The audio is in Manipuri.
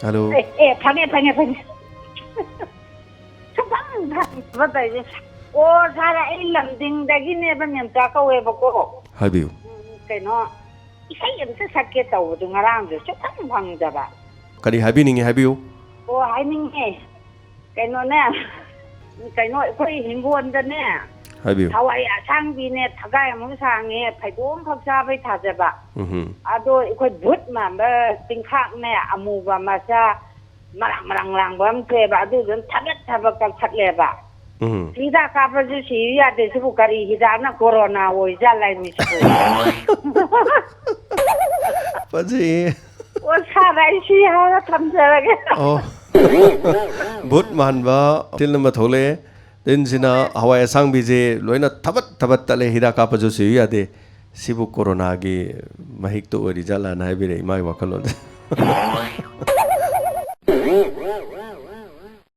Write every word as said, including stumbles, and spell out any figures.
ꯍꯜꯂꯣ꯫ ꯑꯦ, ꯑꯦ, ꯐꯪꯉꯦ, ꯐꯪꯉꯦ, ꯐꯪꯉꯦ꯫ ꯁꯨꯡꯐꯪ ꯐꯪꯗꯕ ꯇꯧꯔꯤꯁꯦ꯫ ꯑꯣ, ꯁꯥꯔ, ꯑꯩ ꯂꯝꯗꯤꯡꯗꯒꯤꯅꯦꯕ, ꯃꯦꯝꯆꯥ ꯀꯧꯋꯦꯕꯀꯣ꯫ ꯍꯥꯏꯕꯤꯌꯨ꯫ ꯎꯝ, ꯀꯩꯅꯣ, ꯏꯁꯩ ꯑꯝꯇ ꯁꯛꯀꯦ ꯇꯧꯕꯗꯨ ꯉꯔꯥꯡꯁꯨ ꯁꯨꯡꯐꯪ ꯐꯪꯗꯕ꯫ ꯀꯔꯤ ꯍꯥꯏꯕꯤꯅꯤꯡꯉꯤ, ꯍꯥꯏꯕꯤꯌꯨ꯫ ꯑꯣ, ꯍꯥꯏꯅꯤꯡꯉꯦ꯫ ꯀꯩꯅꯣꯅꯦ, ꯀꯩꯅꯣ, ꯑꯩꯈꯣꯏ ꯍꯤꯡꯒꯣꯜꯗꯅꯦ, ꯍꯥꯏꯕꯤꯌꯨ꯫ ꯍꯋꯥꯏ ꯑꯁꯥꯡꯕꯤꯅꯦ, ꯊꯒꯥꯏ ꯑꯃꯨꯛ ꯁꯥꯡꯉꯦ, ꯐꯩꯗꯣꯝ ꯈꯛ ꯆꯥꯕꯩ ꯊꯥꯖꯕ꯫ ꯎꯝꯍꯨꯝ꯫ ꯑꯗꯣ ꯑꯩꯈꯣꯏ ꯚꯨꯠ ꯃꯥꯟꯕ ꯆꯤꯡꯈꯥꯛꯅꯦ, ꯑꯃꯨꯕ ꯃꯆꯥ, ꯃꯔꯥꯡ ꯃꯔꯥꯡ ꯂꯥꯡꯕ ꯑꯃ ꯊꯣꯛꯑꯦꯕ, ꯑꯗꯨꯗꯨꯅ ꯊꯕꯠ ꯊꯕꯠ ꯀꯛꯊꯠꯂꯦꯕ꯫ ꯎꯝ꯫ ꯍꯤꯗꯥꯛ ꯀꯥꯞꯄꯁꯨ ꯁꯤꯌꯨ ꯌꯥꯗꯦ, ꯁꯤꯕꯨ ꯀꯔꯤ ꯍꯤꯗꯥꯛꯅ ꯀꯣꯔꯣꯅꯥ ꯑꯣꯏꯖꯥꯠꯂ ꯃꯤꯁꯤꯕꯨ? ꯐꯖꯩꯌꯦ꯫ ꯑꯣ, ꯁꯥꯔ, ꯑꯩ ꯁꯤ ꯍꯥꯏꯔ ꯊꯝꯖꯔꯒꯦ꯫ ꯑꯣ꯫ ꯚꯨꯠ ꯃꯥꯟꯕ ꯇꯤꯟ ꯑꯃ ꯊꯣꯛꯂꯛꯑꯦ꯫ ꯇꯤꯟꯁꯤꯅ ꯍꯋꯥꯏ ꯑꯁꯥꯡꯕꯤꯁꯦ ꯂꯣꯏꯅ ꯊꯕꯠ ꯊꯕꯠ ꯇꯠꯂꯦ, ꯍꯤꯗꯥꯛ ꯀꯥꯞꯄꯁꯨ ꯁꯤꯌꯨ ꯌꯥꯗꯦ꯫ ꯁꯤꯕꯨ ꯀꯣꯔꯣꯅꯥꯒꯤ ꯃꯍꯤꯛꯇꯣ ꯑꯣꯏꯔꯤꯖꯥꯠꯂꯥꯅ ꯍꯥꯏꯕꯤꯔꯛꯑꯦ ꯏꯃꯥꯒꯤ ꯋꯥꯈꯜꯂꯣꯟꯗ꯫